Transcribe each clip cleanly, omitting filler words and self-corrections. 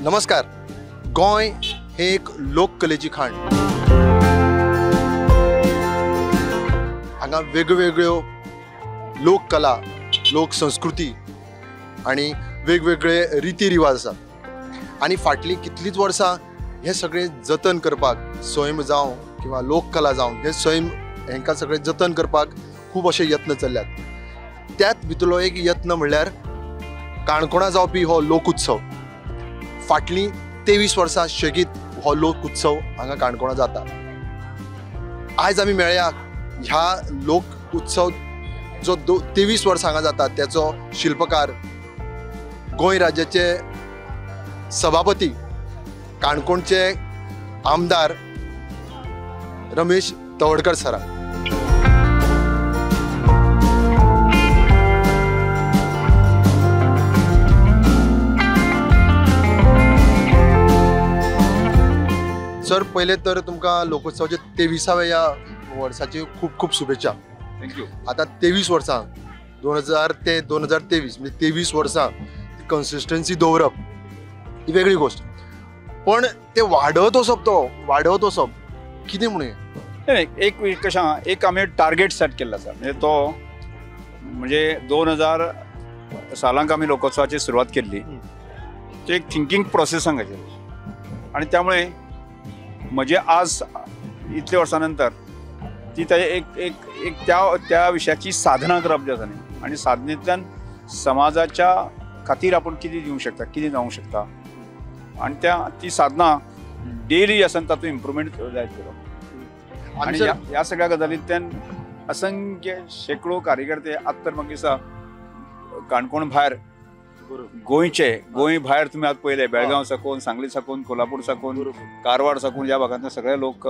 नमस्कार. गोंय हे एक लोककलेची खाण. हांगा वेगवेगळ्यो लोककला, लोकसंस्कृती आनी वेगवेगळे रिती रिवाज आसात आनी फाटलीं कितलींच वर्सां हे सगळें जतन करपाक सैम जावं किंवा लोककला जावं हे सैम हेंकां सगळें जतन करपाक खूब अशे यत्न चल्ल्यात. त्यात भितरलो एक यत्न म्हणल्यार काणकोणा जावपी हो लोकोत्सव. फाटलीं 23 वर्सां शेगीत हो लोकोत्सव हांगा काणकोणा जाता. आयज आमी मेळया ह्या लोक उत्सव जो 23 वर्सां हांगा जाता त्याचो शिल्पकार, गोंय राज्याचे सभापती, काणकोणचे आमदार रमेश तवडकर सराक. सर, पहिले तर तुमकां लोकोत्सवाचे 23व्या ह्या वर्साची खूब खूब शुभेच्छा. Thank you. आतां 23 वर्सां 2000 ते 2023 म्हणजे 23 वर्सां कन्सिस्टन्सी दवरप ही वेगळी गोश्ट, पण ते वाडत वचप, तो वाडत वचप कितें म्हणून एक कशें एक आमी टार्गेट सेट केल्लो आसा. म्हणजे तो म्हणजे 2000 सालांक आमी लोकोत्सवाची सुरवात केल्ली. तो एक थिंकींग प्रोसेसांक आशिल्ली आनी त्यामुळे म्हजे आज इतले वर्सां नंतर ती ताजे एक एक एक त्या त्या विशयाची साधना करप जी आसा न्ही, आनी साधनेंतल्यान समाजाच्या खातीर आपूण कितें दिवंक शकता, कितें जावंक शकता, आनी त्या ती साधना डेली आसा तातूंत इम्प्रुवमेंट जायत गेलो. आनी ह्या सगळ्या गजालींतल्यान असंख्य शेकडो कार्यकर्ते आतां तर म्हाका दिसता काणकोण भायर, गोंयचे गोंय भायर तुमी आतां पळयले बेळगांव साकून, सांगली साकून, कोल्हापूर साकून, कारवार साकून ह्या भागांतले सगळे लोक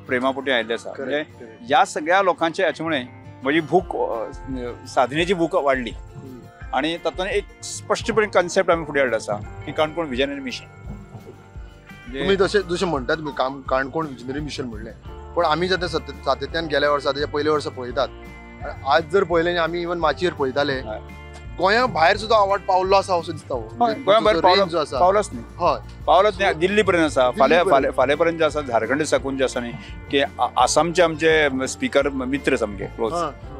प्रेमापोटी आयिल्ले आसा. म्हणजे ह्या सगळ्या लोकांचे हाचे मुळे म्हजी भूक, साधनेची भूक वाडली आनी तातूंत एक स्पश्टपणे कन्सेप्ट आमी फुडें हाडलो आसा की काणकोण विजनरी मिशन. तुमी तशें जशें म्हणटात तुमी काणकोण विजनरी मिशन म्हणलें, पण आमी जेन्ना सातत्यान गेल्या वर्सा तेच्या पयल्या वर्सा पळयतात, आज जर पळयलें आमी इवन माचयेर पळयताले गोंया भायर सुद्दां अवॉर्ड पावल्लो आसा असो दिसता. गोंया भायर पावलोच न्ही, हय पावलोच न्ही, दिल्ली पर्यंत आसा. फाल्यां फाल्यां फाल्यां पर्यंत जे आसा झारखंड साकून जे आसा न्ही की आसामचे आमचे स्पिकर मित्र सामके क्लोज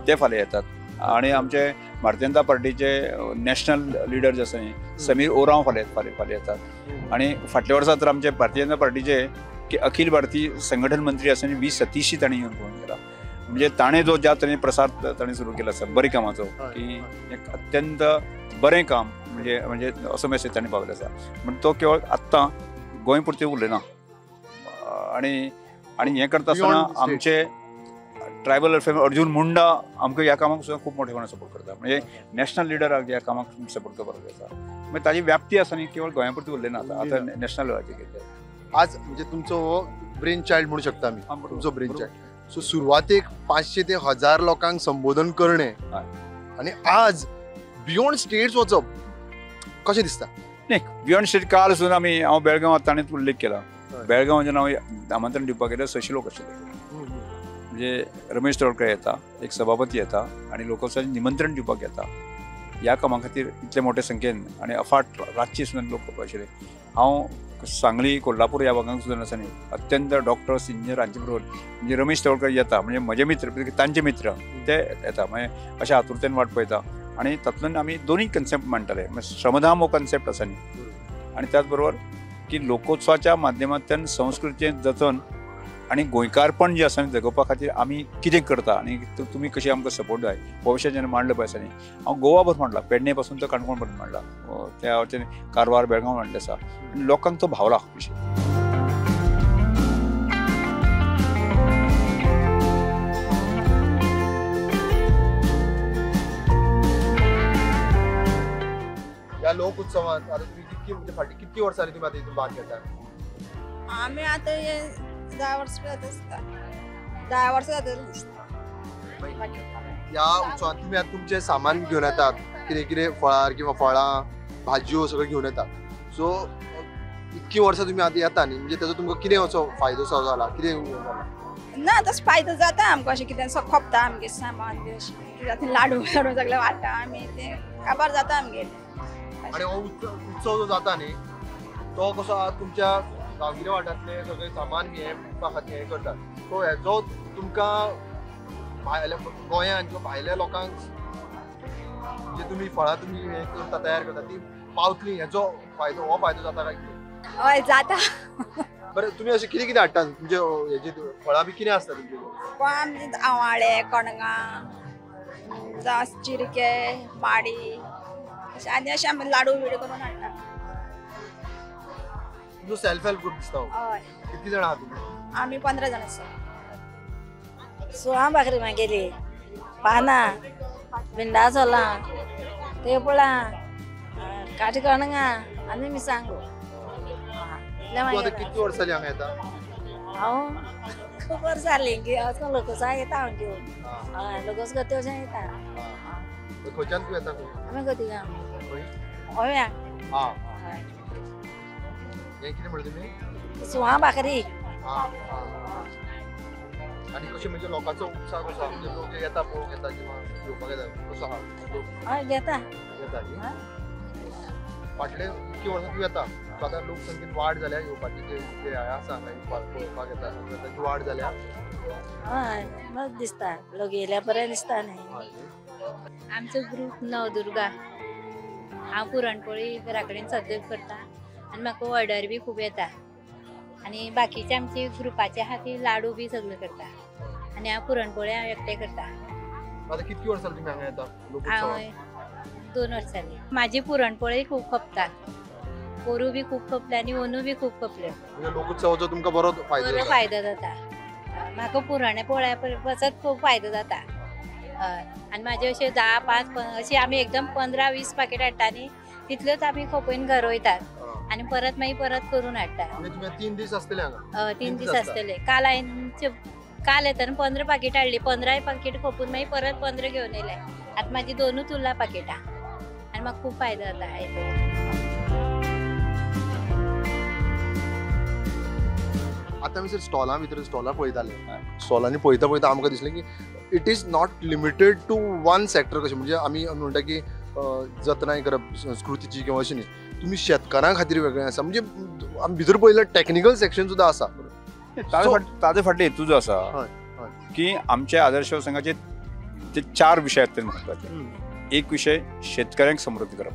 ते फाल्यां येतात, आनी आमचे भारतीय जनता पार्टीचे नॅशनल लिडर जे आसा न्ही समीर ओरांव फाल्यां फाल्यां फाल्यां येतात. आनी फाटल्या वर्सा तर आमचे भारतीय जनता पार्टीचे की अखिल भारतीय संघटन मंत्री आसा न्ही we सतीशी तांणी येवन पळोवन गेला. म्हणजे ताणें जो ज्या तरेन प्रसार ताणें सुरू केला आसा बरें कामाचो, की एक अत्यंत बरें काम म्हणजे म्हणजे असो मेसेज ताणें पावयलो आसा. म्हण तो केवळ आत्तां गोंय पुरतें उरलें ना. आनी आनी हें करता आसतना आमचे ट्रायबल वेलफेअर अर्जुन मुंडा आमकां ह्या कामाक सुद्दां खूब मोठेपणान सपोर्ट करता. म्हणजे नॅशनल लिडराक ह्या कामाक सपोर्ट करपाक आसा. मागीर ताजी व्याप्ती आसा न्ही केवळ गोंया पुरती उरलें ना, आतां आतां नॅशनल लेवलाचेर गेल्लें. आज म्हणजे तुमचो हो ब्रेन चायल्ड म्हणू शकता आमी, तुमचो ब्रेन चायल्ड. सो सुरवातेक 500 ते 1000 लोकांक संबोधन करणे आनी आज बियोंड स्टेट्स वचप कशें दिसता? न्ही, बियोंड स्टेट काल सुद्दां आमी, हांव बेळगांव ताणें उल्लेख केला. बेळगांव जेन्ना हांव आमंत्रण दिवपाक गेल्यार 600 लोक आशिल्ले. म्हणजे रमेश तवडकर येता, एक सभापती येता आनी लोकोत्सवाचें निमंत्रण दिवपाक येता. ह्या कामा खातीर इतले मोठे संख्येन आनी अफाट रातची सुद्दां लोक आशिल्ले. हांव सांगली, कोल्हापूर ह्या भागांक सुद्दां आसा न्ही अत्यंत डॉक्टर्स, इंजिनियर हांचे बरोबर म्हणजे रमेश तवडकर येता म्हणजे म्हजे मित्र, तांचे मित्र ते येता, मागीर अशा आतुरतेन वाट पळयता. आनी तातूंतल्यान आमी दोनूय कन्सेप्ट मांडटाले. श्रमधाम हो कन्सेप्ट आसा न्ही, आनी त्याच बरोबर की लोकोत्सवाच्या माध्यमांतल्यान संस्कृतीचें जतन आनी गोंयकारपण जें आसा न्ही जगोवपा खातीर आमी कितें करता आनी तुमी कशी आमकां सपोर्ट जाय हो विशय जेन्ना मांडलो पळय आसा न्ही, हांव गोवा भर मांडला, पेडणे पासून तो काणकोण पर्यंत मांडला, त्या वटेन कारवार, बेळगांव मांडलें आसा आनी लोकांक तो भावला विशय. ह्या लोक उत्सवांत आतां तुमी कितकी म्हणजे फाटलीं कितकी वर्सां जालीं तुमी आतां हितून भाग घेता? आमी आतां 10 वर्सां जाता दिसता, 10 वर्सां जाता दिसता. ह्या उत्सवांत तुमी आतां तुमचें सामान घेवन येतात, कितें कितें फळार किंवा फळां, भाजयो सगळें घेवन येतात. सो इतकी वर्सां तुमी आतां येता न्ही, म्हणजे ताजो तुमकां कितें असो फायदो सो जाला, कितें जाला? ना, तसो फायदो जाता आमकां, अशें कितें खपता आमगें सामान बी अशें कितें लाडू लाडू सगळें वांट्टा आमी, तें काबार जाता आमगेलें. आणि हो उत्सव जो जाता न्ही तो कसो आहा तुमच्या गांवगिऱ्या वाठारांतले सगळे सामान हे विकपा खातीर हें करतात. सो हेजो तुमकां भायल्या गोंयांत किंवा भायल्या लोकांक जे तुमी फळां तुमी हें करता तयार करता ती पावतली हेजो फायदो, हो फायदो जाता काय कितें? हय जाता. बरें, तुमी अशें कितें कितें हाडटा तुमचे हेजे फळां बी कितें आसता तुमचे? आंवाळे, कणगां, चिरके, माडी आनी अशें आमी लाडू बिडू करून हाडटा. तुमचो सेल्फ हेल्प ग्रुप दिसता? हय. कितली जाणां आहा तुमी? आमी 15 जाण आसा. सुआ भाकरी मागेली, पानां, भिंडा सोलां, तेफळां, काठी कणगां आनी मिरसांगो. कितली वर्सां जाली हांगा येता? हांव खूब वर्सां जालीं की अशें लोकोत्सवाक येता हांव घेवन. हय, लोकोत्सव तेवच्यान येता. खंयच्यान तूं येता? आमी खोतिगांव गोव्या. हें कितें म्हणलें तुमी? सुआ भाकरी. आनी कशें म्हणजे लोकांचो उत्साह कसो आहा? म्हणजे लोक येता पळोवंक येता किंवा घेवपाक येता कसो आहा? हय घेता. घेता न्ही? फाटले इतकी वर्सां तूं येता, आतां लोकसंख्येन वाड जाल्या येवपाची, जे आसा पळोवपाक येता ताची वाड जाल्या? हय, मस्त दिसता, लोक येयल्या बरें दिसता न्ही. आमचो ग्रूप नवदुर्गा. हांव पुरणपोळी घरा कडेन सद्दां करता आनी म्हाका ऑर्डर बी खूब येता आनी बाकीचे आमचे ग्रुपाचे आहा ती लाडू बी सगळे करता आनी हांव पुरणपोळी हांव एकटें करता. आतां कितकी वर्सां तुमी हांगा येता? हांव 2 वर्सां जाली. म्हाजी पुरणपोळी खूब खपता, पोरू बी खूब खपले आनी अंदू बी खूब खपल्यो. लोकोत्सवाचो तुमकां बरो फायदो? बरो फायदो जाता म्हाका. पुरण पोळ्या पासत खूब फायदो जाता. हय, आनी म्हाजे अशे 10, 5 अशे आमी एकदम 15-20 पाकीट हाडटा न्ही, तितल्योच आमी खपोवन घर वयतात आनी परत मागीर परत करून हाडटा. 3 दीस आसतले हांगा? 3 दीस आसतले. काल हांवें काल येतना 15 पाकीट हाडली, 15 पाकीट खपून मागीर परत 15 घेवन येयले. आतां म्हाजी 2ूच उरला पाकिटां आनी म्हाका खूब फायदो जाता. आतां आमी सर स्टॉलां भितर स्टॉलां पळयताले, स्टॉलांनी पळयता पळयता आमकां दिसलें की it is not limited to one sector. कशें म्हणजे आमी म्हणटा की जतनाय करप संस्कृतीची किंवा अशें न्ही, तुमी शेतकारां खातीर वेगळें आसा. म्हणजे आमी भितर पळयल्यार टॅक्निकल सेक्शन सुद्दां आसा. ताजे फाटले हेतू जो आसा की आमच्या आदर्श संघाचे ते 4 विशय आहेत ते महत्वाचे. एक विशय शेतकऱ्यांक समृद्ध करप,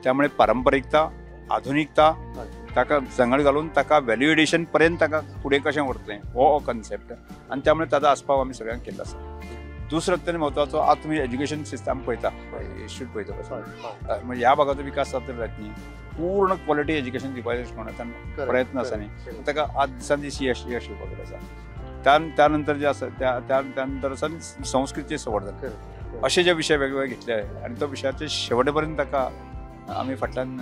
त्यामुळे पारंपरिकता, आधुनिकता ताका जंगड घालून ताका व्हॅल्यू एडिशन पर्यंत ताका फुडें कशें व्हरतलें हो कन्सेप्ट, आनी त्यामुळे ताजो आस्पाव आमी सगळ्यांक केल्लो आसा. दुसरो अत्यंत म्हत्वाचो, आतां तुमी एज्युकेशन सिस्टम पळयता, इन्स्टिट्यूट पळयता, म्हणजे ह्या भागाचो विकास जाता जायत न्ही, पूर्ण क्वॉलिटी एज्युकेशन दिवपाचें कोणाच्यान प्रयत्न आसा न्ही, ताका आज दिसान दीस यश यश येवपाक आसा. त्यानंतर जे आसा त्यानंतर आसा संस्कृतीचें संवर्धन, अशे जे विशय वेगवेगळे घेतले आनी तो विशयाचे शेवटे पर्यंत ताका आमी फाटल्यान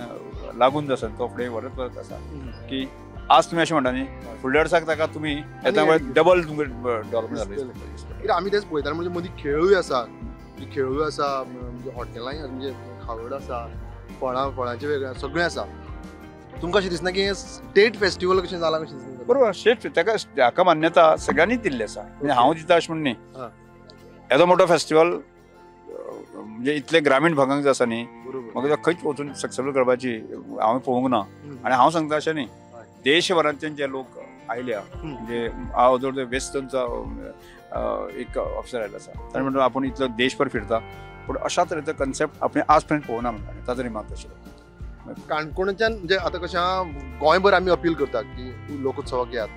लागून जो आसा तो फुडें व्हरत वचत आसा की आज तुमी अशें म्हणटा न्ही, फुडल्या वर्साक ताका तुमी येता डबल तुमकां डेव्हलपमेंट जालें. कित्याक आमी तेच पळयता, म्हणजे मदीं खेळूय आसा, खेळूय आसा, म्हणजे हॉटेलांय म्हणजे खावड आसा, फळां फळांचें वेगळें सगळें आसा. तुमकां अशें दिसना की हें स्टेट फेस्टिवल कशें जालां कशें दिसना? बरोबर, स्टेट ताका हाका मान्यता सगळ्यांनीच दिल्ली आसा. म्हणजे हांव दिता अशें म्हण न्ही, येदो मोठो फेस्टिवल म्हणजे इतले ग्रामीण भागांक जो आसा न्ही, म्हाका खंयच वचून सक्सेसफूल करपाची हांवें पळोवंक ना. आनी हांव सांगता अशें न्ही, देशभरांतल्यान जे लोक आयल्या, म्हणजे हांव जर वेस्टर्नचो एक ऑफिसर आयलो आसा, ताणें म्हणटा आपूण इतलो देशभर फिरता, पूण अशा तरेचो कन्सेप्ट आपणें आज पर्यंत पळोवना म्हणटा ताजो रिमार्क आशिल्लो. काणकोणच्यान म्हणजे आतां कशें आहा, गोंयभर आमी अपील करता की लोकोत्सवाक येयात,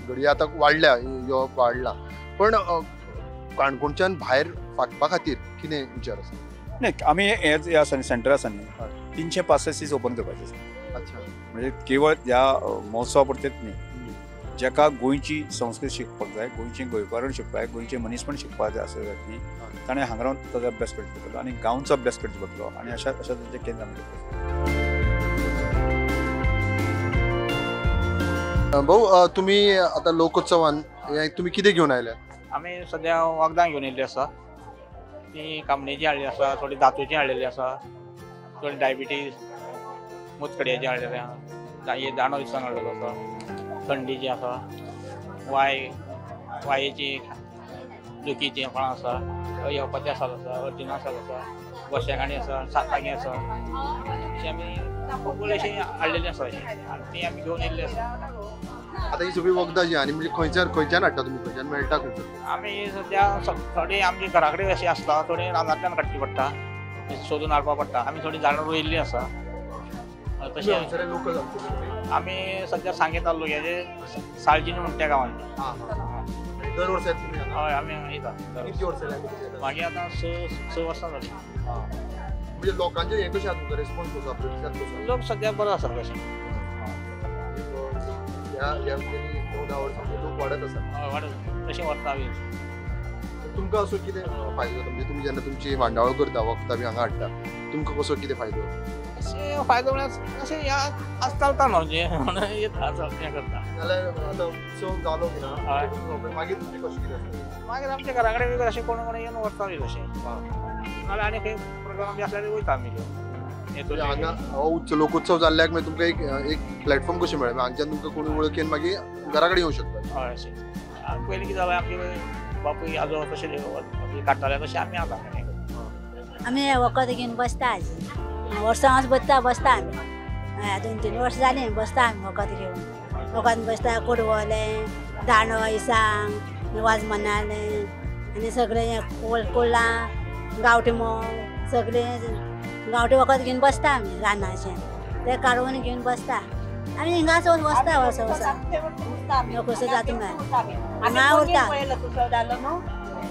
घडये आतां वाडल्या येवप वाडलां, पण काणकोणच्यान भायर फांकपा खातीर कितें विचार आसा? नाही, आमी हें आसा न्ही सेंटर आसा न्ही, 365 दीस ओपन करपाचें आसा. अच्छा, म्हणजे केवळ ह्या महोत्सवा पुरतेच न्ही, जाका गोंयची संस्कृती शिकपाक जाय, गोंयचें गोंयकारण शिकपाक जाय, गोंयचें मनीसपण शिकपाक जाय आसत जाल्यार न्ही, ताणें हांगा रावन ताजो अभ्यास करचो पडटलो आनी गांवचो अभ्यास करचो पडटलो आनी अशा अशा तांचें केंद्र आमी करपाक. भाऊ, तुमी आतां लोकोत्सवान तुमी कितें घेवन आयल्या? आमी सद्या वखदां घेवन येयल्ली आसा, ती कामणेची हाडलेली आसा, थोडी धातूची हाडलेली आसा, थोडी डायबिटीज मुतखड्याची हाडलेली आसा, दांडो दिसान हाडलेलो आसा, थंडीची आसा, वायेची दुखीची फळां आसा, येवपाची साल आसा, अर्जुना साल आसा, गोश्याकाणी आसा, सातांगी आसा, अशी आमी खूब अशी हाडलेली आसा अशी आनी ती आमी घेवन येयल्ली आसा. आतां ही सगळी वखदां जी आनी म्हणजे खंयच्यान खंयच्यान हाडटा तुमी, खंयच्यान मेळटा खंयच्यान? आमी सद्या थोडी आमच्या घरा कडेन अशी आसता, थोडी रानांतल्यान काडची पडटा, सोदून हाडपा पडटा. आमी थोडी झाडां रोयिल्लीं आसा. तशें आमी सद्या सांगे तालुक्याचे साळजिणी म्हणटा त्या गांवांत. दर वर्सा तुमी? हय, आमी येता. कितली वर्सां जालीं? मागीर आतां 6 वर्सां जालीं. म्हणजे लोकांचे हें कशें आसा, तुमकां रिस्पॉन्स कसो, प्रतिसाद कसो? लोक सद्या बरो आसा कशें. ह्या 9-10 वर्सां लोक वाडत आसा. हय, वाडत तशें व्हरता बी. तुमकां असो कितें फायदो जाता? म्हणजे तुमी जेन्ना तुमची मांडावळ करता, वखदां बी हांगा हाडटा, तुमकां कसो कितें फायदो? अशें फायदो म्हळ्यार अशें ह्या आज चलता न्हू, म्हणजे म्हणून येता हें करता. जाल्यार आतां उत्सव जालो की ना मागीर तुमचें कशें कितें आसता? मागीर आमच्या घरा कडेन बी अशें कोण कोण येवन व्हरता बी तशें. नाल्यार आनी खंय प्रोग्राम बी आसल्यार वयता आमी घेवन. हांगा हो उत्सव लोकोत्सव जाल्ल्याक मागीर तुमकां एक प्लॅटफॉर्म कशें मेळ्ळें, हांगच्यान तुमकां कोणी वळखीन मागीर घरा कडेन येवं शकता. हय, अशें पयलीं कितें जालें, आमचे बापूय आजो तशें काडटाले, तशें आमी आतां आमी वखद घेवन बसता. आज वर्सां बसता बसता आमी, 2-3 वर्सां जालीं बसता आमी वखद घेवन. वखद बसता, कोडवलें, दांडो, इसांग, वाजमनालें आनी सगळें कोल्लां, गांवठी म्होंव, सगळें गांवठी वखद घेवन बसता आमी. रानाचें तें काडून घेवन बसता आमी. हिंगाच वचून बसता वर्सां वर्सां. लोकोत्सव जाता हांगा उरता. लोकोत्सव जालो न्हू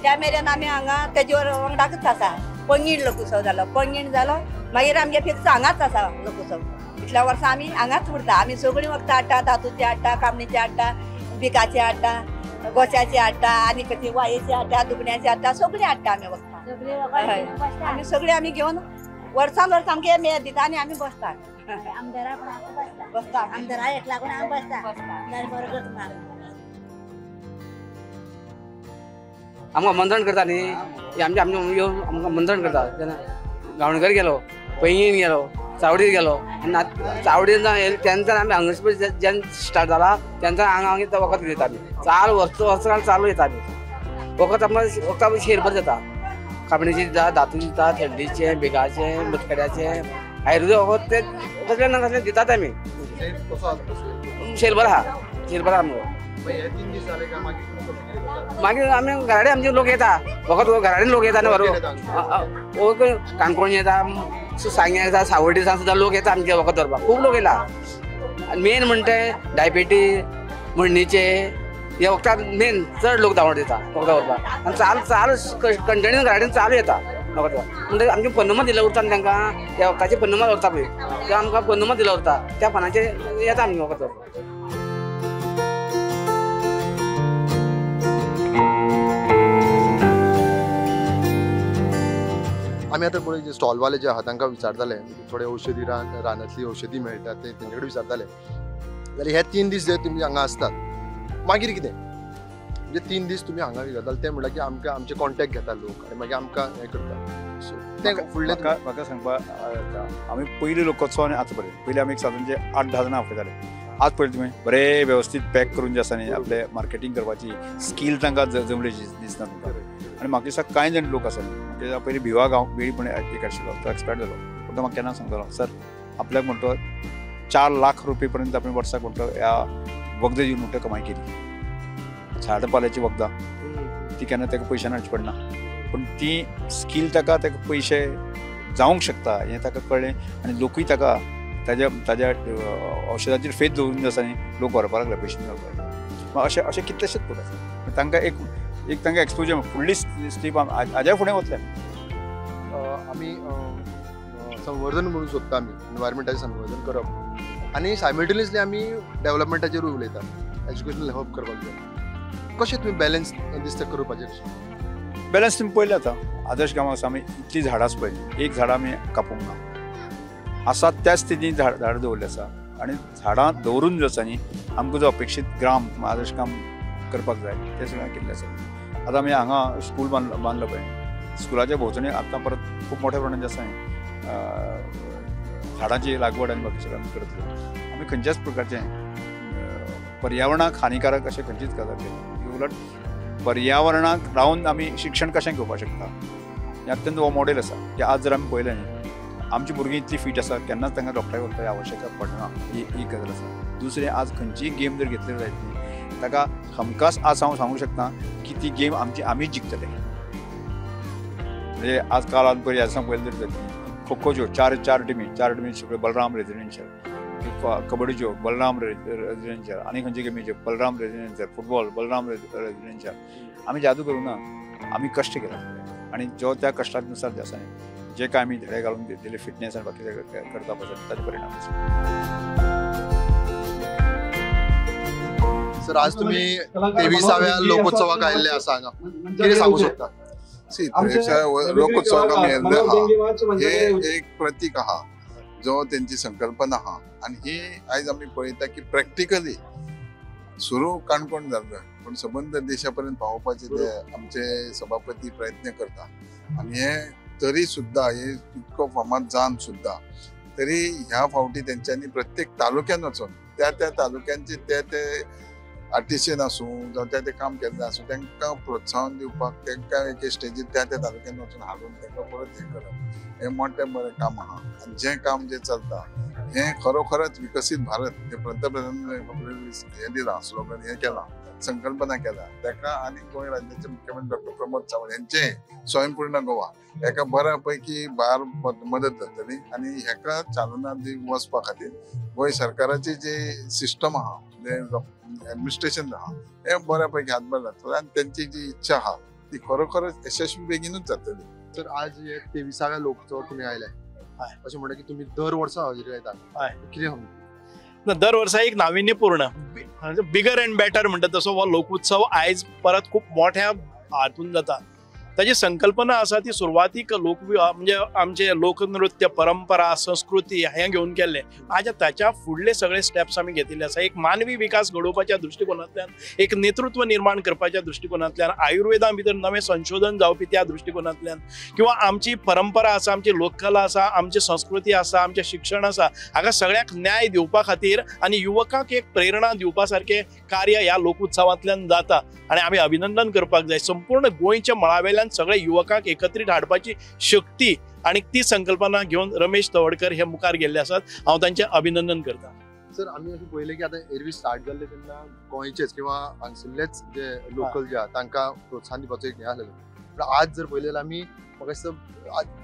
त्या मेरेन आमी हांगा तेजेवर वांगडाकच आसा. पंगीण लोकोत्सव जालो, पंगीण जालो मागीर आमगे फिक्स हांगाच आसा लोकोत्सव. इतल्या वर्सां आमी हांगाच उरता. आमी सगळीं वखदां हाडटा, धातूची हाडटा, कामणीची हाडटा, बिकाची हाडटा, गोश्याची हाडटा, आनी खंयची वायेची हाडटा, दुगण्याची हाडटा, सगळीं हाडटा आमी वखदां. आमी सगळीं आमी घेवन वर्सान वर्स आमगे मेळ दिता आनी आमी बसता. आमदारा बसता, आमदारा एक लागून आमी बसता. बरो करता आमकां मंत्रण करता न्ही, आमचे आमचे येवन आमकां मंत्रण करता. तेन्ना गावणकर गेलो, पैंगीण गेलो, चावडीर गेलो, आनी चावडीर तेन्ना आमी हांगासर जेन्ना स्टार्ट जाला तेन्ना हांगा हांगा वखद घेता आमी. चालू वर्स वर्सां चालू येता आमी वखद. आमकां वखदां शेरभर जाता, कापणीची दिता, धातू दिता, थंडीचें, बिगाचें, मुतखड्याचें, आयुर्वेद वखद तें कसलें ना कसलें दितात आमी. शेरभर आहा, शेरभर आहा आमकां. मागीर आमी घराडे आमचे लोक येता वखद, घराडेन लोक येता न्ही बरोबर. काणकोण येता, सांग्या येता, सावड्डे सुद्दां लोक येता आमचे वखद दवरपाक. खूब लोक येता. आनी मेन म्हणटा डायबिटीज, म्हणणीचे हे वखदां मेन चड लोक धांवड दिता वखदां व्हरपाक. आनी चालू चालू कंटिन्यू घराडेन चालू येता वखद. म्हणटकीर आमचे फोन नंबर दिलो उरता न्ही तांकां, त्या वखदाचे फोन नंबर उरता पळय, ते आमकां फोन नंबर दिलो उरता, त्या फोनाचेर येता आमगे वखद व्हरपाक. आमी आतां पळय जे स्टॉलवाले जे आहा तांकां विचारताले, थोडे औषधी रानांतली औषधी मेळटा ते तेंचे कडेन विचारताले. जाल्यार हे 3 दीस जे तुमी हांगा आसतात मागीर कितें? म्हणजे 3 दीस तुमी हांगा विचारताले ते म्हणल्यार की आमकां आमचे कॉन्टेक्ट घेता लोक आनी मागीर आमकां हें करता. सो तें फुडलें म्हाका सांगपा, आमी पयलीं लोकोत्सव आनी आतां पळय, पयलीं आमी एक सादारण जे 8-10 जाणां आपयताले. आज पळय तुमी बरें वेवस्थीत पॅक करून जे आसा न्ही आपलें मार्केटींग करपाची स्कील तांकां जमली दिसना तुमकां. आनी म्हाका दिसता कांय जाण लोक आसा न्ही, पयलीं भिवा गांव वेळी पण एक आशिल्लो, तो एक्सपायर जालो, पूण तो म्हाका केन्ना सांगतालो, सर आपल्याक म्हणटो 4 लाख रुपये पर्यंत आपण वर्साक म्हणटो ह्या वखदां दिवन म्हणटो कमाई केली. झाडां पाल्याची वखदां ती केन्ना ताका पयशे हाडची पडना, पूण ती स्कील ताका ताका पयशे जावंक शकता हें ताका कळ्ळें आनी लोकूय ताका ताज्या ताज्या औषधाचेर फेथ दवरून जे आसा न्ही लोक व्हरपाक लागले, पयशे व्हरपाक लागले. अशें अशें कितलेशेच लोक आसा. तांकां एक एक तांकां एक्सपोजर फुडली स्टेप हाज्या फुडें वतले. आमी संवर्धन म्हणून सोदता, आमी एनवायरमेंटाचें संवर्धन करप आनी सायमल्टेनियसली आमी डेव्हलपमेंटाचेरूय उलयता, एज्युकेशनल हब करपाक जाय. कशें तुमी बॅलन्स दिसता करपाचें? कशें बॅलन्स तुमी पळयलें आतां आदर्श गांवां आसा, आमी इतलीं झाडां आसा पळय, एक झाडां आमी कापूंक ना, आसा त्याच स्थितीन झाडां दवरलीं आसा. आनी झाडां दवरून जो आसा न्ही आमकां जो अपेक्षीत ग्राम आदर्श काम करपाक जाय तें सगळें केल्लें आसा. आतां आमी हांगा स्कूल बांदलो पळय, स्कुलाच्या भोंवतणी आतां परत खूब मोठ्या प्रमाणान जे आसा झाडांची लागवड आनी बाकी सगळें आमी करतले. आमी खंयच्याच प्रकारचें पर्यावरणाक हानिकारक अशें खंयचीच गजाल केली, उलट पर्यावरणाक रावन आमी शिक्षण कशें घेवपाक शकता, हें अत्यंत हो मॉडेल आसा की आज जर आमी पळयलें न्ही, आमची भुरगीं इतली फीट आसा, केन्नाच तांकां डॉक्टराक वचपाची आवश्यकता पडना, ही एक गजाल आसा. दुसरें, आज खंयचीय गेम जर घेतली जायत न्ही, ताका हमखास आज हांव सांगूंक शकता की ती गेम आमची आमीच जिखतले. म्हणजे आज काल आमी पळय ह्या पळयलें जर जायत न्ही, खो खोच्यो चार चार टिमी, चार टिमी सगळ्यो बलराम रेजिडेन्शियल, कबड्डीच्यो बलराम रेजिडेन्शियल, आनी खंयचे गेमीच्यो Balram residential, football Balram residential. आमी जादू करूं ना, आमी कश्ट केला आनी जो त्या कश्टानुसार जे आसा न्ही, जे काय आमी धडे घालून दिले फिटनेस आनी बाकी सगळें करता पळय ताजे परिणाम आसा. सर, आज तुम्ही 23व्या लोकोत्सवाक आयिल्ले आसा हांगा, कितें सांगू शकता? लोकोत्सवाक आमी आयिल्ले आहा, हे एक प्रतीक आहा जो तेंची संकल्पना आहा आनी ही आयज आमी पळयता की प्रॅक्टिकली सुरू काणकोण जाल्लो पूण सबंद देशा पर्यंत पावोवपाचे ते आमचे सभापती प्रयत्न करता आनी हे तरी सुद्दां हे इतको फामाद जावन सुद्दां तरी ह्या फावटी तेंच्यांनी प्रत्येक तालुक्यान वचून त्या त्या तालुक्यांचे ते ते आर्टिशन आसूं जावं त्या ते काम केल्लें आसूं तांकां प्रोत्साहन दिवपाक तांकां एके स्टेजीर त्या त्या तालुक्यान वचून हाडून तांकां परत हें करप हें मोठें बरें काम आहा. आनी जें काम जें चलता हें खरोखरच विकसीत भारत जें पंतप्रधान हें दिलां स्लोगन हें केलां, संकल्पना केला ताका आनी गोंय राज्याचे मुख्यमंत्री डॉक्टर प्रमोद सावंत हेंचें स्वयंपूर्ण गोवा हेका बऱ्या पैकी भार मदत जातली आनी हेका चालना वचपा खातीर गोंय सरकाराची जी सिस्टम आहा, जें एडमिनिस्ट्रेशन आहा हें बऱ्या पैकी हातभार लागतलो आनी तेंची जी इच्छा आहा ती खरोखरच यशस्वी बेगीनूच जातली. तर आज 23व्या लोकोत्सवाक तुमी आयले अशें म्हणटा की तुमी दर वर्सा हजेरी लायता, कितें सांगता? दर वर्सा एक नाविन्यपूर्ण बिगर अँड बेटर म्हणटा तसो हो लोकोत्सव आयज परत खूब मोठ्या हातून जाता. ताजी संकल्पना आसा ती सुरवातीक लोक म्हणजे आमचे लोकनृत्य परंपरा संस्कृती हें घेवन केल्लें. आज ताच्या फुडले सगळे स्टेप्स आमी घेतिल्ले आसा. एक मानवी विकास घडोवपाच्या दृश्टिकोनांतल्यान, एक नेतृत्व निर्माण करपाच्या दृश्टिकोनांतल्यान, आयुर्वेदा भितर नवें संशोधन जावपी त्या दृश्टिकोनांतल्यान, किंवा आमची परंपरा आसा, आमची लोककला आसा, आमची संस्कृती आसा, आमचें शिक्षण आसा, हाका सगळ्याक न्याय दिवपा खातीर आनी युवकांक एक प्रेरणा दिवपा सारकें कार्य ह्या लोकोत्सवांतल्यान जाता आनी आमी अभिनंदन करपाक जाय. संपूर्ण गोंयच्या मळावेल्यान सगळे युवकांक एकत्रीत हाडपाची शक्ती आनी ती संकल्पना घेवन रमेश तवडकर हे मुखार गेल्ले आसात. हांव तांचें अभिनंदन करता. सर, आमी अशें पळयलें की आतां एरवी स्टार्ट जाल्लें तेन्ना गोंयचेच किंवा हांगसरलेच जे लोकल जे आहा तांकां प्रोत्साहन दिवपाचो एक हें आसलें, पूण आज जर पळयलें जाल्यार आमी म्हाका दिसता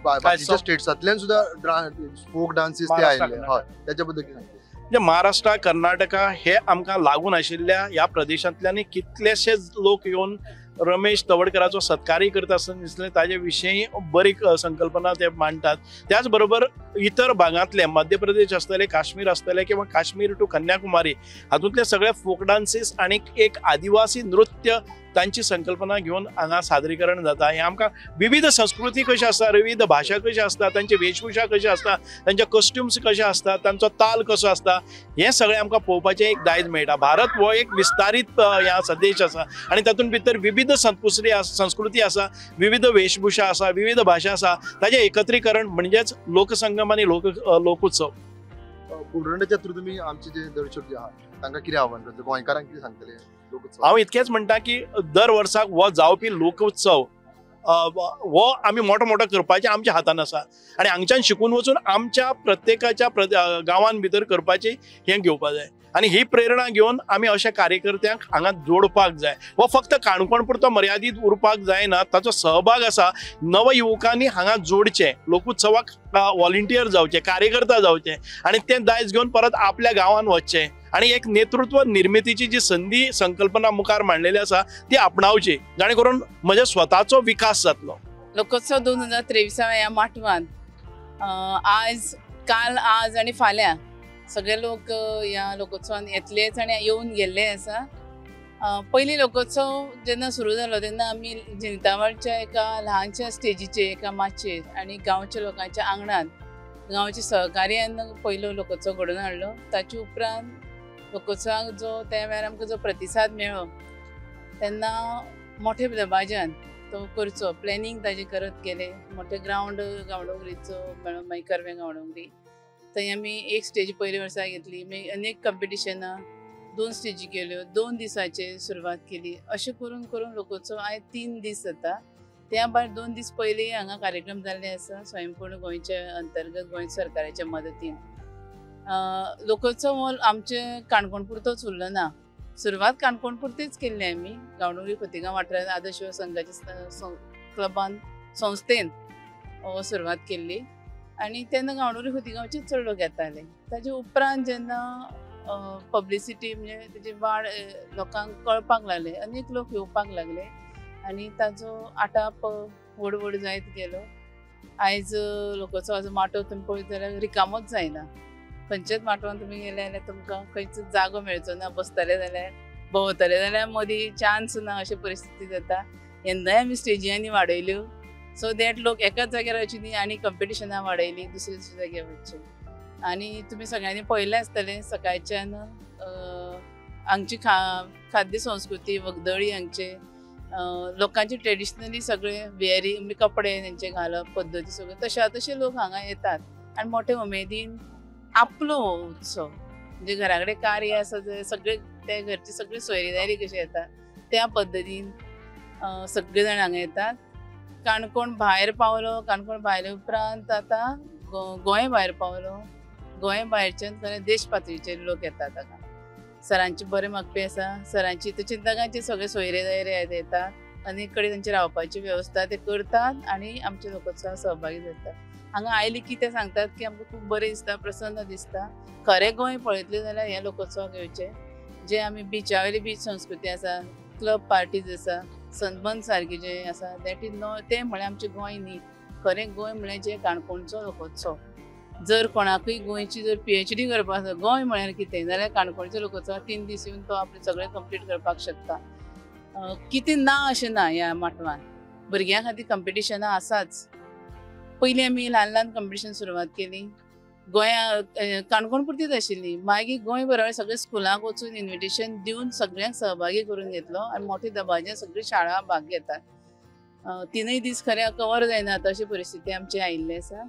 बाकीच्या स्टेट्सांतल्यान सुद्दां फोक डान्सीस ते आयिल्ले. हय, त्याच्या बद्दल कितें सांगता? म्हणजे महाराष्ट्र, कर्नाटका हे आमकां लागून आशिल्ल्या ह्या प्रदेशांतल्यान कितलेशेच लोक येवन रमेश तवडकराचो सत्कारय करता आसतना दिसलें. ताजे विशीं बरी संकल्पना ते मांडटात. त्याच बरोबर इतर भागांतले मध्य प्रदेश आसतले, काश्मीर आसतले किंवा काश्मीर टू कन्याकुमारी हातूंतले सगळे फोक डान्सीस आनी एक आदिवासी नृत्य तांची संकल्पना घेवन हांगा सादरीकरण जाता. हें आमकां विविध संस्कृती कशी आसता, विविध भाशा कशी आसता, तांची वेशभूषा कशी आसता, तांचे कॉस्ट्युम्स कशे आसता, तांचो ताल कसो आसता, हें सगळें आमकां पळोवपाचें एक दायज मेळटा. भारत हो एक विस्तारीत हें आसा, देश आसा आनी तातूंत भितर विविध संस्कृती आसा, विविध वेशभूषा आसा, विविध भाशा आसा, ताजें एकत्रीकरण म्हणजेच लोकसंगम आनी लोकोत्सव. पुरवणाच्या थ्रू तुमी आमचे जे दर्शक जे आहा तांकां कितें आव्हान करतले, गोंयकारांक कितें सांगतले? हांव इतकेंच म्हणटा की दर वर्साक हो जावपी लोकोत्सव हो आमी मोठो मोठो करपाचें आमच्या हातान आसा आनी हांगच्यान शिकून वचून आमच्या प्रत्येकाच्या गांवान भितर करपाचें हें घेवपा जाय आनी ही प्रेरणा घेवन आमी अशा कार्यकर्त्यांक हांगा जोडपाक जाय. हो फक्त काणकोण पुरतो मर्यादीत उरपाक जायना, ताचो सहभाग आसा. नवयुवकांनी हांगा जोडचें, लोकोत्सवाक वॉलंटियर जावचें, कार्यकर्ता जावचें आनी तें दायज घेवन परत आपल्या गांवान वचचें आनी एक नेतृत्व निर्मितीची जी संदी संकल्पना मुखार मांडलेली आसा ती आपणावची, जाणे करून म्हज्या स्वताचो विकास जातलो. लोकोत्सव 2023 ह्या माटवान आज, काल, आज आनी फाल्यां सगळे लोक ह्या लोकोत्सवान येतलेच आनी येवन गेल्ले आसा. पयली लोकोत्सव जेन्ना सुरू जालो तेन्ना आमी जिनतावाडच्या एका ल्हानशा स्टेजीचेर, एका माचयेर आनी गांवच्या लोकांच्या आंगणांत गांवच्या सहकार्यान पयलो लोकोत्सव घडोवन हाडलो. ताचे उपरांत लोकोत्सवाक जो त्या वेळार आमकां जो प्रतिसाद मेळ्ळो तेन्ना मोठे दबाज्यान तो करचो प्लॅनिंग ताजें करत गेले. मोठे ग्रावंड गांवडोंगरीचो मेळ्ळो, मागीर कर्वे गांवडोंगरी, थंय आमी एक स्टेज पयले वर्सा घेतली, मागीर अनेक कंपिटिशनां 2 स्टेजी केल्यो, 2 दिसांचे सुरवात केली. अशें करून करून लोकोत्सव आयज 3 दीस जाता. त्या भायर 2 दीस पयलीं हांगा कार्यक्रम जाल्ले आसा स्वयंपूर्ण गोंयच्या अंतर्गत गोंय सरकाराच्या मदतीन. लोकोत्सव हो आमचे काणकोण पुरतोच उरलो ना, सुरवात काणकोण पुरतीच केल्ली आमी. गांवडोंगरी खोतिगांव वाठारांत आदर्श युवा संघाच्या क्लबान संस्थेन हो सुरवात केल्ली आनी तेन्ना गांवडोंगरी खोतिगांवचेच चड लोक येताले. ताजे उपरांत जेन्ना पब्लिसिटी म्हणजे तेजी वाड लोकांक कळपाक लागले, अनेक लोक येवपाक लागले आनी ताजो आटाप व्हड व्हड जायत गेलो. आयज लोकोत्सवाचो माटव तुमी पळयत जाल्यार रिकामोच जायना. खंयच्याच माटवान तुमी गेले जाल्यार तुमकां खंयच जागो मेळचो ना, बसतले जाल्यार भोंवतले जाल्यार मदीं चान्स ना अशी परिस्थिती जाता. येन्नाय आमी स्टेजी आनी वाडयल्यो सो that लोक एकाच जाग्यार वचचे न्ही आनी कंपिटिशनां वाडयली दुसरे दुसरे जाग्यार वचचे. आनी तुमी सगळ्यांनी पळयलें आसतलें सकाळच्यान हांगची खाद्य संस्कृती, वखदळी, हांगचे लोकांचे ट्रेडिशनली सगळे वेअरिंग कपडे तेंचे घालप पद्दती सगळे तशा तशे लोक हांगा येतात आनी मोठे उमेदीन आपलो हो उत्सव म्हणजे घरा कडेन कार्य आसा जर सगळे ते घरची सगळी सोयरीदारी कशी येता त्या पद्दतीन सगळे जाण हांगा येतात. काणकोण भायर पावलो, काणकोण भायले उपरांत आतां गोंय भायर पावलो. गोंय भायरच्यान खरें देश पातळीचेर लोक येतात हांगा. सरांचे बरे मागपी आसा, सरांची चिंतकांचे सगळे सोयरे दायरे येतात, अनेक कडेन तांची रावपाची वेवस्था ते करतात आनी आमच्या लोकोत्सवात सहभागी जातात. हांगा आयले की ते सांगतात की आमकां खूब बरें दिसता, प्रसन्न दिसता. खरें गोंय पळयतलें जाल्यार ह्या लोकोत्सवाक येवचें. जे आमी बिचा वयली बीच संस्कृती आसा, क्लब पार्टीज आसा, सनबर्न सारकी जे आसा that is no, तें म्हळ्यार आमचें गोंय न्ही. खरें गोंय म्हळ्यार जें काणकोणचो लोकोत्सव. जर कोणाकूय गोंयची जर PhD करपाक आसा गोंय म्हळ्यार कितें जाल्यार काणकोणच्या लोकोत्सवाक 3 दीस येवन तो आपलें सगळें कंप्लीट करपाक शकता. कितें ना अशें ना ह्या माटवान. भुरग्यां खातीर कंपिटिशनां आसाच. पयलीं आमी ल्हान ल्हान कंपिटिशन सुरवात केली गोंया काणकोण पुरतीच आशिल्ली. मागीर गोंय बरोबर सगळे स्कुलांक वचून इन्विटेशन दिवन सगळ्यांक सहभागी करून घेतलो आनी मोठे दबाज्यान सगळी शाळा भाग घेतात. 3 दीस खरें कवर जायना आतां अशी परिस्थिती आमची आयिल्ली आसा.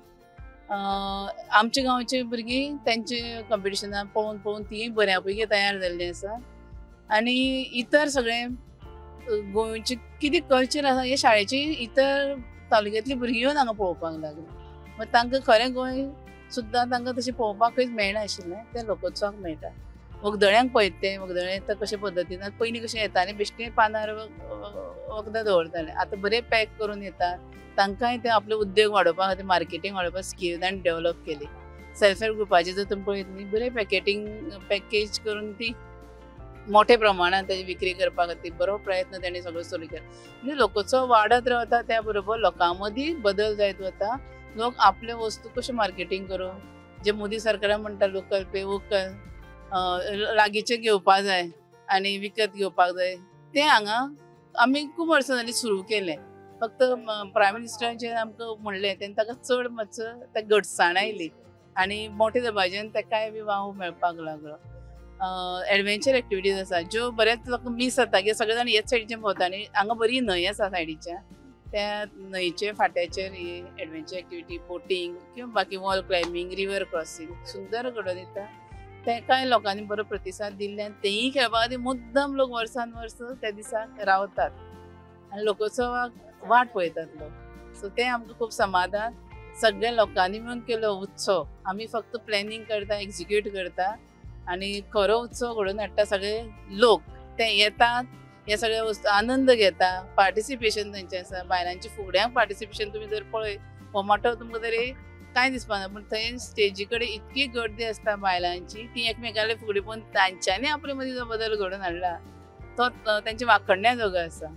आमच्या गांवची भुरगीं तेंचे कंपिटिशनां पळोवन पळोवन तीं बऱ्या पैकी तयार जाल्लीं आसा. आनी इतर सगळें गोंयचें कितें कल्चर आसा हे शाळेची इतर तालुक्यांतली भुरगीं येवन हांगा पळोवपाक लागली. मागीर तांकां खरें गोंय सुद्दां तांकां तशें पळोवपाक खंयच मेळनाशिल्लें, तें लोकोत्सवाक मेळटा. वखदळ्यांक पळयत ते वखदळे तर कशे पद्दतीन पयलीं कशें येतालें बेश्टें पानार वखदां दवरताले, आतां बरें पॅक करून येतात. तांकांय ते आपले उद्योग वाडोवपा खातीर मार्केटींग वाडोवपाक स्कील तांणी डेवलप केली. सेल्फ हेल्प ग्रुपाचे जर तुमी पळयत न्ही बरें पॅकेटींग पॅकेज करून ती मोठे प्रमाणात ताजी विक्री करपा खातीर बरो प्रयत्न तांणी सगळो सुरू केला. म्हणजे लोकोत्सव वाडत रावता त्या बरोबर लोकां मदीं बदल जायत वता. लोक आपल्यो वस्तू कश्यो मार्केटींग करून जे मोदी सरकारान म्हणटा लोकल पे वोकल लागींचे घेवपा जाय आनी विकत घेवपाक जाय तें हांगा आमी खूब वर्सां जालीं सुरू केलें. फक्त प्रायम मिनिस्टरान आमकां म्हणलें तेन्ना ताका चड मातसो त्या घटसाण आयली आनी मोठे दबाज्यान ताकाय बी वाव मेळपाक लागलो. एडवेंचर एक्टिविटीज आसा ज्यो बऱ्याच लोक मीस जाता की सगळे जाण हेच सायडीच्यान भोंवता आनी हांगा बरी न्हंय आसा सायडीच्या, त्या न्हंयचे फाट्याचेर ही एडवेंचर एक्टिविटी बोटींग किंवा बाकी वॉल क्लायबींग, रिवर क्रॉसिंग सुंदर घडोवन येता. तेकाय लोकांनी बरो प्रतिसाद दिल्ल्यान तेंय खेळपा खातीर मुद्दम लोक वर्सान वर्स त्या दिसाक रावतात आनी लोकोत्सवाक वाट पळयतात लोक. सो तें आमकां खूब समाधान. सगळ्या लोकांनी मेळून केलो उत्सव. आमी फक्त प्लॅनिंग करता, एक्झिक्यूट करता आनी खरो उत्सव घडोवन हाडटा सगळे लोक. ते येतात हे सगळे वस्तू आनंद घेता, पार्टिसिपेशन तेंचें आसा. बायलांची फुगड्यांक पार्टिसिपेशन तुमी जर पळयत हो मोठो तुमकां तरी कांय दिसपाना, पूण थंय स्टेजी कडेन इतकी गर्दी आसता बायलांची, ती एकमेकाले फुगडी पळोवन तांच्यांनी आपले मदीं जो बदल घडोवन हाडला तो तेंचे वाखडण्या जोगो आसा.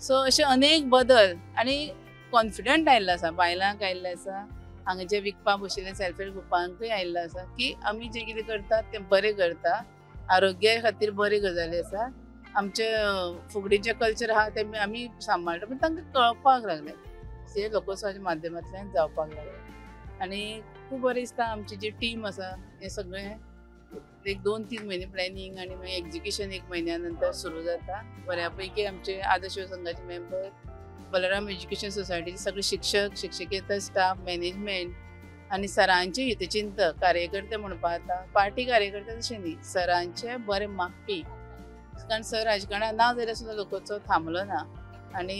सो अशे अनेक बदल आनी कॉन्फिडंट आयिल्लो आसा, बायलांक आयिल्लो आसा, हांगा जे विकपाक बशिल्ले सेल्फ हेल्प ग्रुपांकूय आयिल्लो आसा की आमी जें कितें करतात तें बरें करता, आरोग्या खातीर बरी गजाली आसा. आमचे फुगडीचें कल्चर आहा तें आमी सांबाळटा, पूण तांकां कळपाक लागलें ते लोकोत्सवाच्या माध्यमांतल्यान जावपाक लागलें आनी खूब बरें दिसता. आमची जी टीम आसा हें सगळें एक 2-3 म्हयने प्लॅनिंग आनी मागीर एक्जिक्युशन 1 म्हयन्या नंतर सुरू जाता. बऱ्या पैकी आमचे आदर्श संघाचे मेंबर, बलराम एज्युकेशन सोसायटीचे सगळे शिक्षक, शिक्षकेतर स्टाफ, मॅनेजमेंट आनी सरांचे हितचिंतक कार्यकर्ते म्हणपा जाता, पार्टी कार्यकर्ते तशें न्ही, सरांचे बरे मागपी. कारण सर राजकारणात ना जाल्यार सुद्दां लोकोत्सव थांबलो ना. आनी